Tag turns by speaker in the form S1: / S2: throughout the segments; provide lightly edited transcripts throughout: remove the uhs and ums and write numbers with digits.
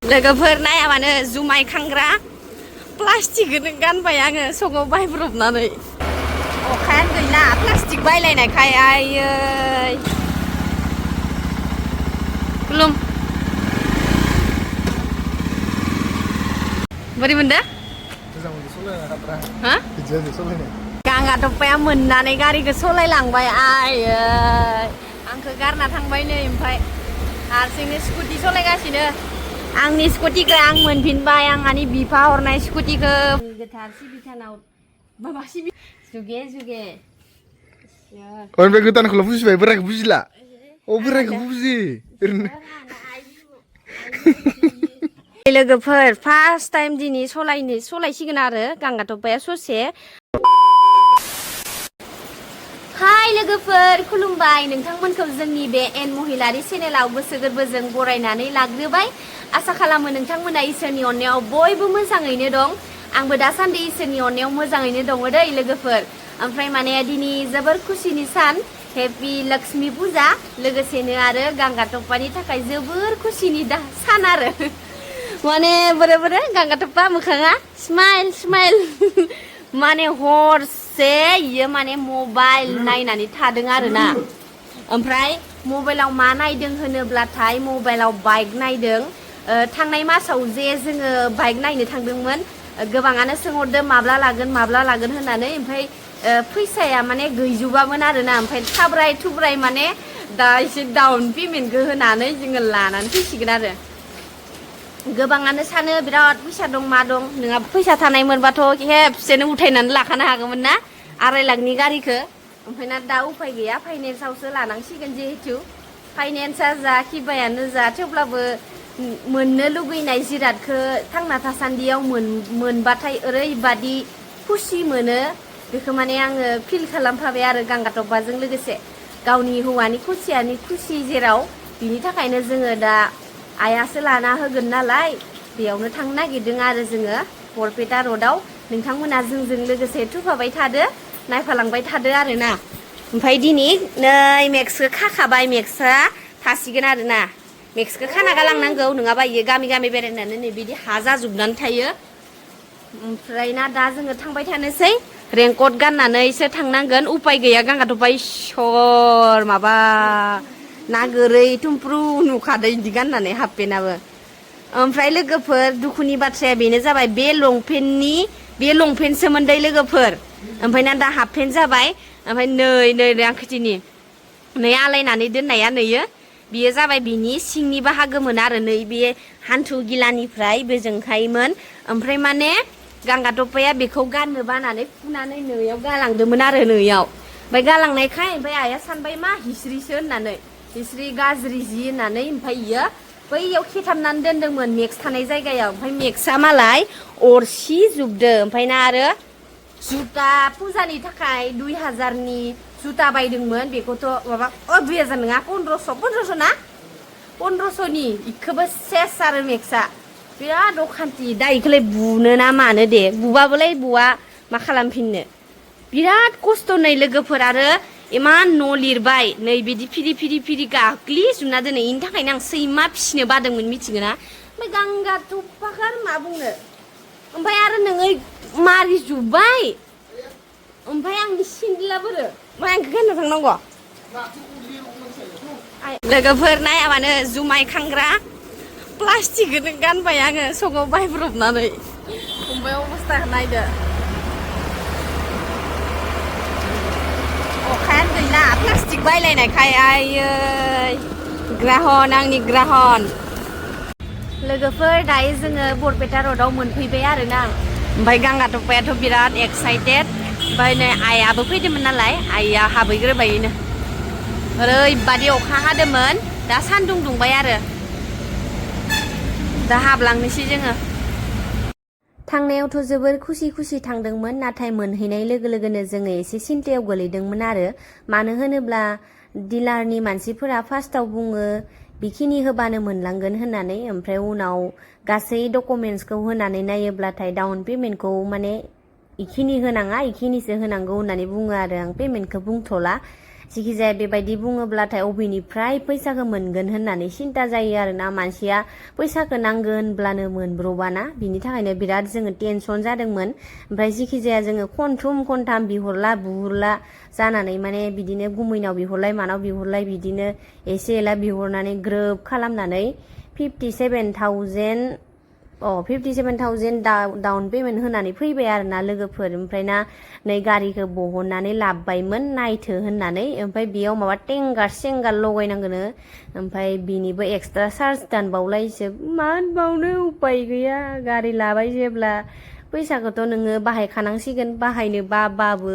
S1: लोगोफोर नाया मानो जुमाय खांग्रा प्लास्टिकखौनो गानबाय आङो सगाव बायब्रबनानै अखायानो गैला प्लास्टिक बायलायनायखाय आयै खुलुम बोरै मोनदो गाङा टप्पाया मोननानै गारिखौ सलायलांबाय आयै आंखौ गारना थांबाय नै ओमफ्राय हारसिंनो स्कुटि सलायगासिनो आंनि स्कुटिखौ आं मोनफिनबाय आंहानि बिफा हरनाय स्कुटिखौ गोथार सिबिथानाव माबा सिबि जुगे जुगे
S2: ओमफ्राय गोदानखौल' बुजिबाय बोरायखौ बुजिला बोरायखौ बुजि ओरैनो
S1: लोगोफोर फार्स्ट टाइम दिनै सलायसिगोन आरो गांगा टप्पाया ससे हाय लोगोफोर खुलुमबाय नोंथांमोनखौ जोंनि बे एन महिलारि चेनेलाव गोसो गोरबोजों बरायनानै लाग्रोबाय आसा खालामो नोंथांमोना इसोरनि अननायाव बयबो मोजाङैनो दं आंबो दासान्दि इसोरनि अननायाव मोजाङैनो दङ दै लोगोफोर ओमफ्राय माने दिनै जोबोर खुसिनि सान हेपि लक्ष्मी फुजा लोगोसेनो आरो गांगा टप्पानि थाखाय जोबोर खुसिनि सान आरो माने बोरै गांगा टप्पा मोखाङा स्माइल स्माइल माने हरसे इयो माने मबाइल नायनानै थादों आरोना ओमफ्राय मबाइलाव मा नायदों होनोब्लाथाय मबाइलाव बाइक नायदों थांनाय मासाव जे जोङो बाइक नायनो थांदोंमोन गोबाङानो सोंहरदों माब्ला लागोन होननानै ओमफ्राय फैसाया माने गैजोबामोन आरोना ओमफ्राय थाब्राय थुब्राय माने दा एसे डाउन पेमेन्टखौ होनानै जोङो लानानै फैसिगोन आरो गोबाङानो सानो बिराद फैसा दं मा दं नोंहा फैसा थानायमोनबाथ' खेबसेनो उथायनानै लाखानो हागौमोन ना 2 लाखनि गारिखौ ओमफ्राय ना दा उफाय गैया फाइनेन्सआवसो लानांसिगोन जिहेतु फाइनेन्सआ जा किबायानो जा थेवब्लाबो मोननो लुगैनाय जिरादखौ थांना थासान्दियाव मोनबाथाय ओरैबादि खुसि मोनो बेखौ माने आङो फिल खालामफाबाय आरो गांगा टप्पाजों लोगोसे गावनि हौवानि खुसियानि खुसि जेराव बिनि थाखायनो जोङो दा आइयासो लाना होगोन नालाय बेयावनो थांनो नागिरदों आरो जोङो बरपेटा र'डआव नोंथांमोना जोंजों लोगोसे थुफाबाय थादो नायफालांबाय थादो आरोना ओमफ्राय दिनै नै मेक्सखौ खाखाबाय मेक्सआ थासिगोन आरोना मेक्सखौ खाना गालांनांगौ नङाबा इयो गामि गामि बेरायनानै नै बिदि हा जाजोबनानै थायो ओमफ्राय ना दा जोङो थांबाय थानोसै रेनकट गाननानैसो थांनांगोन उपाय गैया गांगा टप्पा इसर माबा ना गोरै थुमफ्रु नुखादों इदि गाननानै हाफ पेन्टआबो ओमफ्राय लोगोफोर दुखुनि बाथ्राया बेनो जाबाय बे लंपेन्ट सोमोन्दै लोगोफोर ओमफ्राय ना दा हाफ पेन्ट जाबाय ओमफ्राय नै आंखोथिनि नै आलायनानै दोननाया नैयो बियो जाबाय बिनि सिंनि बाहागोमोन आरो नै बे हान्थु गिलानिफ्राय बोजोंहायमोन ओमफ्राय माने गांगा टप्पाया बेखौ गाननो बानानै फुनानै नैयाव गालांदोंमोन आरो नैयाव ओमफ्राय गालांनायखाय ओमफ्राय आइया सानबाय मा हिस्ट्रिसो होननानै हिस्ट्रि गाज्रि जि होननानै ओमफ्राय इयो बैयाव खेथाबनानै दोनदोंमोन मेक्स थानाय जायगायाव ओमफ्राय मेक्सआ मालाय अरसि जोबदो ओमफ्राय ना आरो जुता फुजानि थाखाय 2000नि जुता बायदोंमोन बेखौथ' माबा 2000 नङा 1500 ना 1500नि इखौबो सेस आरो मेक्सआ बिराद अखान्थि दा इखौलाय बुनो ना मानो दे बुबाबोलाय बुवा मा खालामफिननो बिराद खस्थ' नै लोगोफोर आरो इमान न' लिरबाय नै बिदि फिरि गाग्लिजोबना दोनो इनि थाखायनो आं सैमा फिसिनो बादोंमोन मिथिगो ना ओमफ्राय गांगा टप्पाखौ आरो मा बुंनो ओमफ्राय आरो नोङो मारि जुबबाय ओमफ्राय आंनि सिन्देला बोरो ओमफ्राय आंखौ गानना थांनांगौ लोगोफोर नाया मानो जुमाय खांग्रा प्लास्टिकखौनो गानबाय आङो सगाव बायब्रबनानै ओमफ्राय अबस्था नायदो अखायानो गैला प्लास्टिक बायलायनायखाय आयै ग्राहन आंनि ग्राहन लोगोफोर दायो जोङो बरपेटा र'डआव मोनफैबाय आरोना ओमफ्राय गांगा टप्पायाथ' बिराद एक्साइटेड ओमफ्राय नै आइयाबो फैदोंमोन नालाय आइया हाबहैग्रोबायनो ओरैबादि अखा हादोंमोन दा सान्दुं दुंबाय आरो दा हाबलांनोसै जोङो थांनायावथ' जोबोर खुसि थांदोंमोन नाथाय मोनहैनाय लोगो लोगोनो जोङो एसे सिन्थायाव गोलैदोंमोन आरो मानो होनोब्ला डिलारनि मानसिफोरा फार्स्टआव बुङो बेखिनि होबानो मोनलांगोन होननानै ओमफ्राय उनाव गासै डकुमेन्ट्सखौ होनानै नायोब्लाथाय डाउन पेमेन्टखौ माने इखिनि होनाङा इखिनिसो होनांगौ होननानै बुङो आरो आं पेमेन्टखौ बुंथ'ला जिखिजाया बेबायदि बुङोब्लाथाय अबेनिफ्राय फैसाखौ मोनगोन होननानै सिन्था जायो आरोना मानसिया फैसाखौ नांगोन होनब्लानो मोनब्रबाना बिनि थाखायनो बिराद जोङो टेनसन जादोंमोन ओमफ्राय जिखिजाया जोङो खनथाम खनथाम बिहरला बुहरला जानानै माने बिदिनो गुमैनाव बिहरलाय मानाव बिहरलाय बिदिनो एसे एला बिहरनानै ग्रोब खालामनानै 57,000 डाउन पेमेन्ट होनानै फैबाय आरोना लोगोफोर ओमफ्राय ना नै गारिखौ बहननानै लाबबायमोन नायथो होननानै ओमफ्राय बेयाव माबा टेंगार सेंगार लगायनांगोनो ओमफ्राय बिनिबो एक्सट्रा चार्ज दानबावलायसो मा होनबावनो उपाय गैया गारि लाबाय जेब्ला फैसाखौथ' नोङो बाहायखानांसिगोन बाहायनो बाबो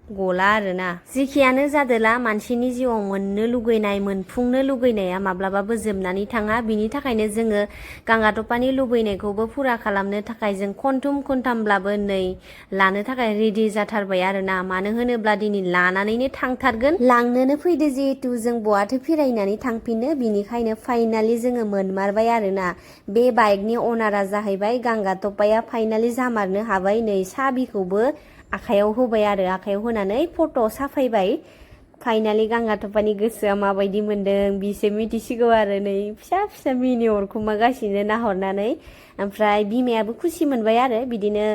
S1: गला आरोना जिखियानो जादोला मानसिनि जिउआव मोननो लुगैनाय मोनफुंनो लुगैनाया माब्लाबाबो जोबनानै थाङा बिनि थाखायनो जोङो गांगाटपानि लुबैनायखौबो फुरा खालामनो थाखाय जों खनथामब्लाबो नै लानो थाखाय रेडि जाथारबाय आरोना मानो होनोब्ला दिनै लानानैनो थांथारगोन लांनोनो फैदो जिहेतु जों बहाथो फिरायनानै थांफिनो बिनिखायनो फाइनालि जोङो मोनमारबाय आरोना बे बाइकनि अनारा जाहैबाय गांगाटपाया फाइनालि जामारनो हाबाय नै साबिखौबो आखायाव होबाय आरो आखायाव होनानै फट' साफायबाय फाइनालि गांगाटपानि गोसोआ माबायदि मोनदों बिसो मिथिसिगौ आरो नै फिसा फिसा मिनि अरखुमागासिनो नाहरनानै ओमफ्राय बिमायाबो खुसि मोनबाय आरो बिदिनो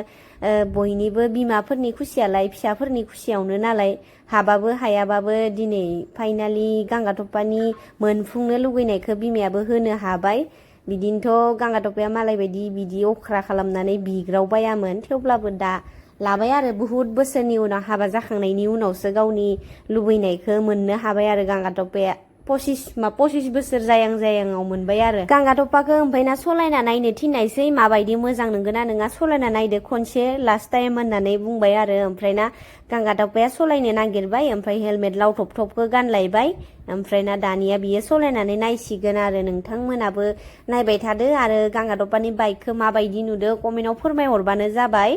S1: बयनिबो बिमाफोरनि खुसियालाय फिसाफोरनि खुसियावनो नालाय हाबाबो हायाबाबो दिनै फाइनालि गांगाटपानि मोनफुंनो लुगैनायखौ बिमायाबो होनो हाबाय बिदिनोथ' गांगाटपाया मालाय बायदि बिदि अख्रा खालामनानै बिग्रावबायामोन थेवब्लाबो दा लाबाय आरो बुहुत बोसोरनि उनाव हाबा जाखांनायनि उनावसो गावनि लुबैनायखौ मोननो हाबाय आरो गांगाटपाया 25 बोसोर जायाङाव मोनबाय आरो गांगाटपाखौ ओमफ्राय ना सलायना नायनो थिननायसै माबायदि मोजां नंगोना नङा सलायना नायदो खनसे लास्ट टाइम होननानै बुंबाय आरो ओमफ्राय ना गांगाटपाया सलायनो नागिरबाय ओमफ्राय हेलमेट लावथबथबखौ गानलायबाय ओमफ्राय ना दानिया बियो सलायनानै नायसिगोन आरो नोंथांमोनाबो नायबाय थादो आरो गांगाटपानि बाइकखौ माबायदि नुदो कमेन्टाव फोरमायहरबानो जाबाय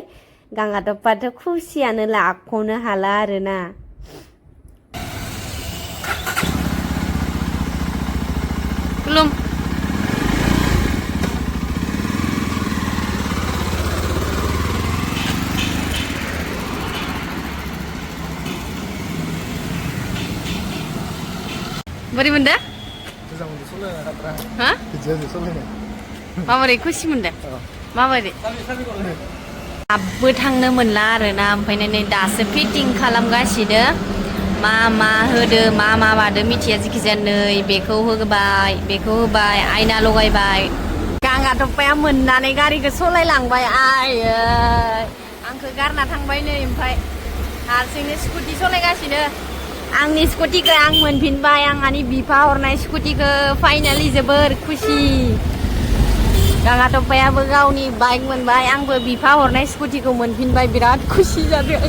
S1: गांगाटपाथ' खुसियानो लाख'नो हाला आरोना खुलुम बोरै मोनदो
S2: मोजां मोनदो सलायना खात्रा
S1: हा
S2: बिदिनो सलायनो
S1: माबोरै खुसि मोनदो माबोरै आबबो थांनो मोनला आरोना ओमफ्राय नै दासो फिटिं खालामगासिनो मा होदो मा मादो मिथिया जिखिजाया नै बेखौ होबाय बेखौ होबाय आयना लगायबाय गांगाटपाया मोननानै गारिखौ सलायलांबाय आयै आंखौ गारना थांबाय नै ओमफ्राय हारसिंनो स्कुटि सलायगासिनो आंनि स्कुटिखौ आं मोनफिनबाय आंहानि बिफा हरनाय स्कुटिखौ फाइनालि जोबोर खुसि गांगाटपायाबो गावनि बाइक मोनबाय आंबो बिफा हरनाय स्कुटिखौ मोनफिनबाय बिराद खुसि जादों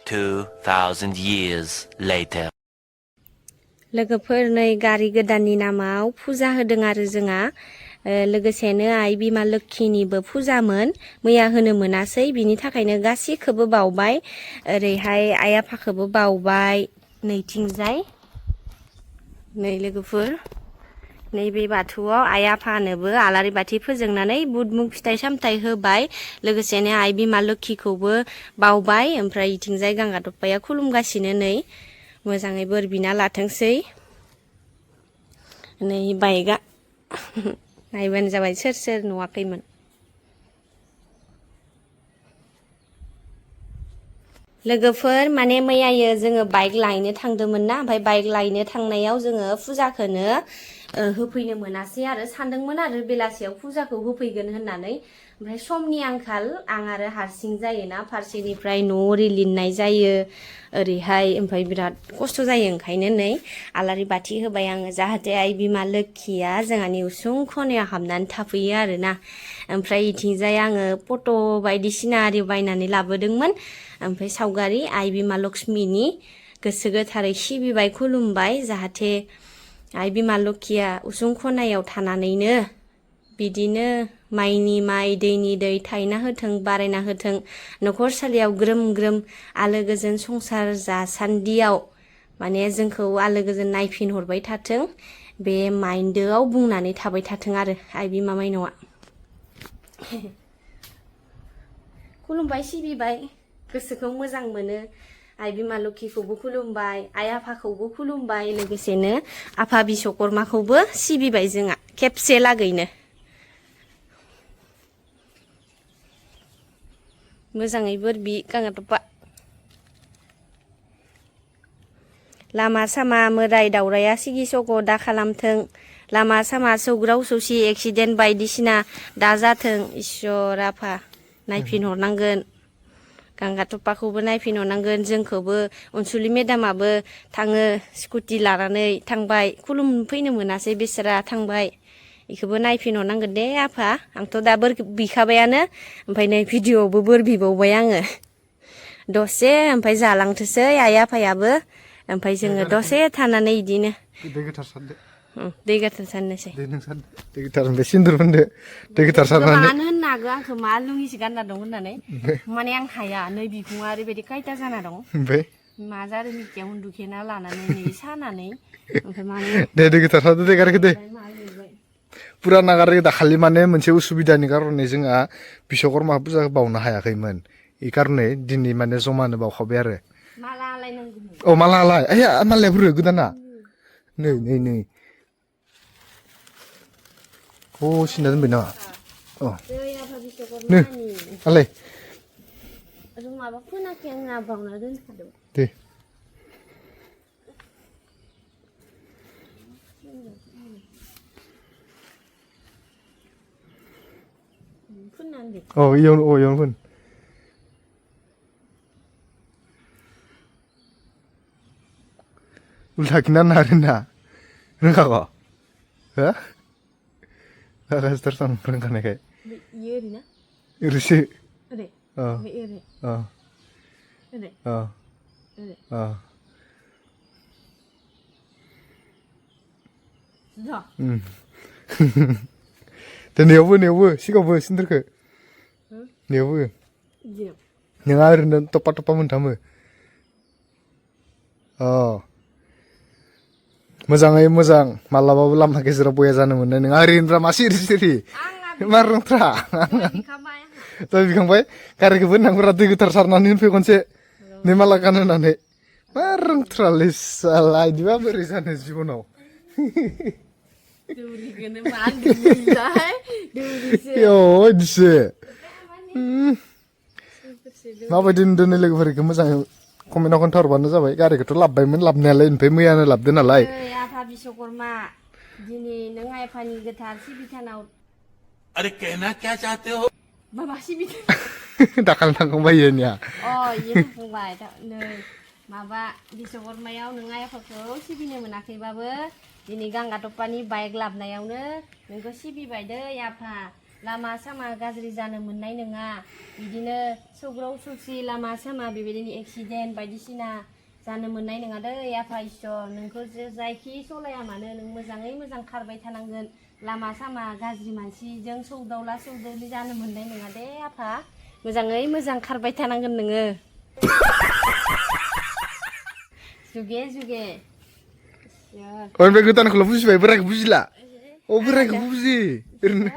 S3: 2000 years later
S1: लोगोफोर नै गारि गोदाननि नामाव फुजा होदों आरो जोंहा लोगोसेनो आइ बिमा लोक्षिनिबो फुजामोन मैया होनो मोनासै बिनि थाखायनो गासैखौबो बावबाय ओरैहाय आइ आफाखौबो बावबाय नैथिंजाय नै लोगोफोर नैबे बाथौआव आइ आफानोबो आलारि बाथि फोजोंनानै बुद मुग फिथाइ सामथाइ होबाय लोगोसेनो आइ बिमा लोक्षिखौबो बावबाय ओमफ्राय इथिंजाय गांगाटपाया खुलुमगासिनो नै मोजाङै बोर बिना लाथोंसै नै बाइकआ नायबानो जाबाय सोर नुवाखैमोन लोगोफोर माने मैयायो जोङो बाइक लायनो थांदोंमोन ना ओमफ्राय बाइक लायनो थांनायाव जोङो फुजाखौनो होफैनो मोनासै आरो सानदोंमोन आरो बेलासियाव फुजाखौ होफैगोन होननानै ओमफ्राय समनि आंखाल आं आरो हारसिं जायोना फारसेनिफ्राय न' ओरै लिरनाय जायो ओरैहाय ओमफ्राय बिराद खस्थ' जायो ओंखायनो नै आलारि बाथि होबाय आङो जाहाथे आइ बिमा लोक्षिया जोंहानि उसुं खनायाव हाबनानै थाफैयो आरोना ओमफ्राय इथिंजाय आङो फट' बायदिसिना आरि बायनानै लाबोदोंमोन ओमफ्राय सावगारि आइ बिमा लक्ष्मीनि गोसो गोथारै सिबिबाय खुलुमबाय जाहाथे आइ बिमा लोक्षिया उसुं खनायाव थानानैनो बिदिनो माइनि माइ दैनि दै थायना होथों बारायना होथों न'खरसालियाव ग्रोम ग्रोम आलो गोजोन संसार जासान्दियाव माने जोंखौ आलो गोजोन नायफिनहरबाय थाथों बे माइन्दोआव बुंनानै थाबाय थाथों आरो आइ बिमा माइनावआ खुलुमबाय सिबिबाय गोसोखौ मोजां मोनो आइ बिमा लोखिखौबो खुलुमबाय आइ आफाखौबो खुलुमबाय लोगोसेनो आफा बिश्वकर्माखौबो सिबिबाय जोंहा खेबसे लागैनो मोजाङै बोर बि गांगाथफा लामा सामा मोदाय दावराया सिगि सग' दा खालामथों लामा सामा सौग्राव सौसि एक्सिडेन्ट बायदिसिना दाजाथों इसोर आफा नायफिनहरनांगोन गांगाथफाखौबो नायफिनहरनांगोन जोंखौबो अनसुलि मेदामाबो थाङो स्कुटि लानानै थांबाय खुलुमफैनो मोनासै बिसोरा थांबाय इखौबो नायफिनहरनांगोन दे आफा आंथ' दा बोर बिखाबायानो ओमफ्राय नै भिडिअ'आवबो बोर बिबावबाय आङो दसे ओमफ्राय जालांथोसै आइ आफायाबो ओमफ्राय जोङो दसे थानानै इदिनो
S2: दै गोथार सारदो
S1: दै गोथार सारनोसै
S2: दै नों सारदो दै गोथार ओमफ्राय सिन्दुर फोनदो दै गोथार सारनानै
S1: गोबाङानो होननो हागौ आंखौ मा लुङिसो गानना दं होननानै माने आं हाया नै बिखुङा ओरैबायदि कायटा जाना दं
S2: ओमफ्राय
S1: मा जादों मिथिया उन्दुखेना लानानै नै सानानै ओमफ्राय माने
S2: दै गोथार सारदो दे गारखो दे
S1: मा लिरबाय
S2: पुरा नागारो दाखालि माने मोनसे उसुबिदानि कारणे जोंहा बिश्वकर्मा फुजा बावनो हायाखैमोन इ कारणे दिनै माने जमानो बावखाबाय आरो
S1: माला आलायनांगौमोन
S2: औ मालालाय आया मालाया बुरो गोदाना नै नै नै अ सिन्दा दोनबाय नामा अ
S1: दै आफा बिश्वकर्मानि
S2: आलाय
S1: जों माबा फोनाखै आंना बावना दोनखादों
S2: दे
S1: फोननानै
S2: अ इयावनो फोन उल्था खिन्थानो आरोना रोंखागौ हो गागासिथार सान रोंखानायखाय
S1: इयो ओरैना
S2: ओरैसो
S1: ओरै
S2: अ
S1: ओमफ्राय ओरै
S2: अ
S1: ओरै
S2: अ
S1: ओरै
S2: अ दे नेयावबो सिगाङावबो सिन्दुरखो नेयावबो
S1: इदिनो
S2: नोंहा ओरैनो टपा टपा मोनथामो अ मोजाङै मोजां मालाबाबो लामा गेजेराव बया जानो मोननाय नङा ओरैनोब्रा मा सिरि सिरि मा रोंथ्रा
S1: बिखाबाय
S2: दहाय बिखांबाय गारिखौबो होननांगौरा दै गोथार सारनानै होनफै खनसे नै माला गानहोनानै मा रोंथ्रालै साला इदिबा बोरै जानो जिबनाव
S1: दौरिखौनो मा होनदोंमोनलाय दौरिसो
S2: इदिसो माबायदि नुदों नै लोगोफोरखौ मोजाङै कमेन्टआव खोन्थाहरबानो जाबाय गारिखौथ' लाबबायमोन लाबनायालाय ओमफ्राय मैयानो लाबदो नालाय
S1: आफा बिश्वकर्मा दिनै नों आफानि गोथार सिबिथानाव
S3: अरे कहना क्या चाहते हो
S1: माबा सिबिथान
S2: दाखालि थांखांबाय इयोनिया
S1: इयो थांखांबाय नै माबा बिश्वकर्मायाव नों आफाखौ सिबिनो मोनाखैबाबो दिनै गांगाथफानि बाइक लाबनायावनो नोंखौ सिबिबाय दै आफा लामा सामा गाज्रि जानो मोननाय नङा बिदिनो सौग्राव सौसि लामा सामा बेबायदिनो एक्सिडेन्ट बायदिसिना जानो मोननाय नङा दै आफा इसोर नोंखौ जायखि सलाया मानो नों मोजाङै मोजां खारबाय थानांगोन लामा सामा गाज्रि मानसिजों सौदावला सौदावलि जानो मोननाय नङा दे आफा मोजाङै मोजां खारबाय थानांगोन नोङो जुगे जुगे
S2: ओमफ्राय गोदानखौल' बुजिबाय बोरायखौ बुजिला अ बोरायखौ बुजि ओरैनो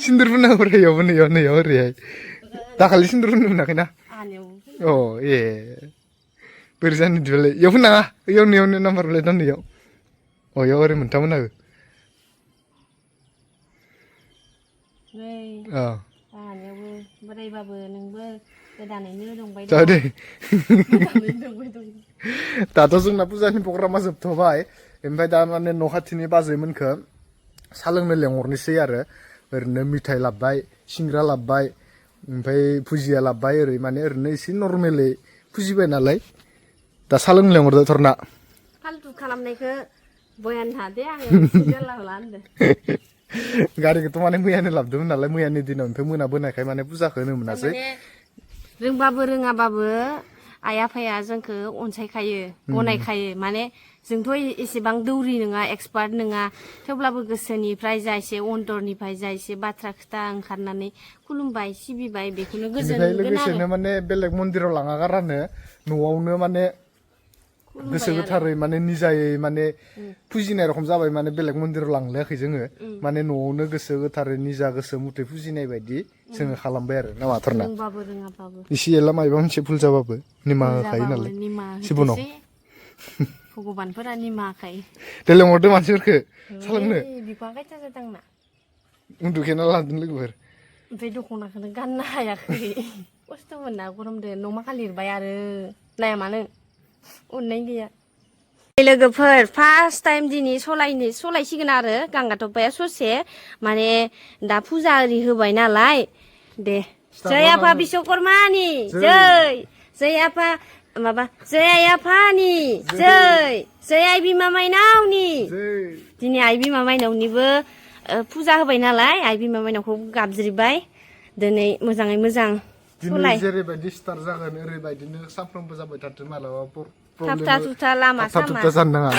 S2: सिन्दुर फोननांगौ इयावबो नैयाव ओरैहाय दाखालि सिन्दुर फोननो मोनाखैना अ ए बोरै जानो बिदिबालाय इयाव फोननाङा इयावनो नाम्बार प्लेट दं इयाव अ इयाव ओरै मोनथाममोन आङो
S1: आहानियावबो बोरायबाबो नोंबो गोदानैनो दंबाय
S2: दे
S1: गोदानैनो दंबाय दं
S2: दाथ' जोंना फुजानि प्रग्रामा जोबथ'बाय ओमफ्राय दा माने न' खाथिनि बाजैमोनखौ साहा लोंनो लेंहरनोसै आरो ओरैनो मिथाइ लाबबाय सिंग्रा लाबबाय ओमफ्राय भुजिया लाबबाय ओरै माने ओरैनो एसे नर्मेलै फुजिबाय नालाय दा साहा लोंनो लेंहरदो थरना
S1: फाल्थु खालामनायखौ बयान थादे आङो एसे जानला होला होनदों
S2: गारिखौथ' माने मैयानो लाबोदोंमोन नालाय मैयानि दिनाव ओमफ्राय मोनाबोनायखाय माने फुजाखौ होनो मोनासै
S1: रोंबाबो रोङाबाबो आइ आफाया जोंखौ अनसायखायो गनायखायो माने जोंथ' एसेबां दौरि नङा एक्सपार्ट नङा थेवब्लाबो गोसोनिफ्राय जा एसे अन्तरनिफ्राय जा एसे बाथ्रा खोथा ओंखारनानै खुलुमबाय सिबिबाय बेखौनो गोजोनगोन आरो
S2: लोगोसेनो माने बेलेग मन्दिराव लाङा गारानो न'आवनो माने गोसो गोथारै माने निजायै माने फुजिनाय रखम जाबाय माने बेलेग मन्दिराव लांलायाखै जोङो माने न'आवनो गोसो गोथारै निजा गोसो मथे फुजिनाय बायदि जोङो खालामबाय आरो ना माथारना
S1: रोंबाबो रोङाबाबो
S2: इसे एला मायबा मोनसे भुल जाबाबो निमाहा होखायो नालाय सिबनाव
S1: भगबानफोरा निमाहा होखायो
S2: दे लेंहरदो मानसिफोरखौ सोलोंनो
S1: बिफां गायथाजों दांना
S2: उन्दुखेना लादों लोगोफोर
S1: ओमफ्राय दख'नाखौनो गाननो हायाखै खस्थ' मोनना गरमदो न'मा लिरबाय आरो नाया मानो अननाय गैया लोगोफोर फार्स्ट टाइम दिनै सलायसिगोन आरो गांगाथफाया ससे माने दा फुजा आरि होबाय नालाय दे जय आफा बिश्वकर्मानि जय आफा माबा जय आइ आफानि जय आइ बिमा माइनावनि दिनै आइ बिमा माइनावनिबो फुजा होबाय नालाय आइ बिमा माइनावखौ गाबज्रिबाय दिनै मोजाङै मोजां
S2: दिनै जेरैबायदि स्टार जागोन ओरैबायदिनो सानफ्रोमबो जाबाय थाथों मालाबा
S1: थाबथा थुबथा लामा सामा
S2: जानो नाङा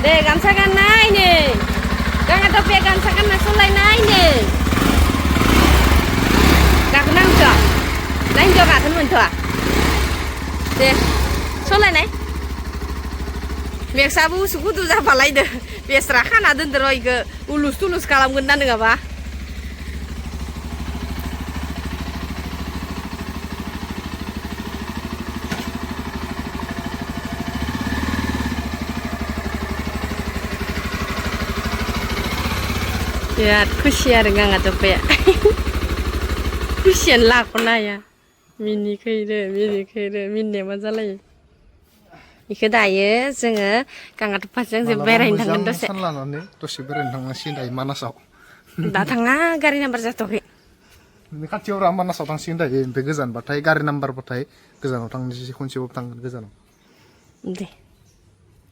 S1: दे गामसा गाननाय नै गांगाथफाया गामसा गानना सलायनाय नै गाखोनांगौथ' ना हिन्जाव गाखोनो मोनथ'आ दे सलायनाय बेगसाबो उसु गुदु जाफालायदो बेस्रा खाना दोनदो र' इखो उलुस तुलुस खालामगोन ना नङाबा बिराद खुसि आरो गांगाथफाया खुसियानो लाख'नो हाया मिनिखैरो मिनिनाया मा जालायो बेखौ दायो जोङो गांगाथफाजों जों बेरायनो थांगोन दसे
S2: सान लानानै दसे बेरायनो थांनांसिगोन दायो मानासाव
S1: दा थाङा गारि नाम्बार जाथ'वाखै
S2: खाथियाव रा मानासाव थांसिगोन दायो ओमफ्राय गोजानबाथाय गारि नाम्बारबाथाय गोजानाव थांनोसै खनसेबाबो थांगोन गोजानाव
S1: दे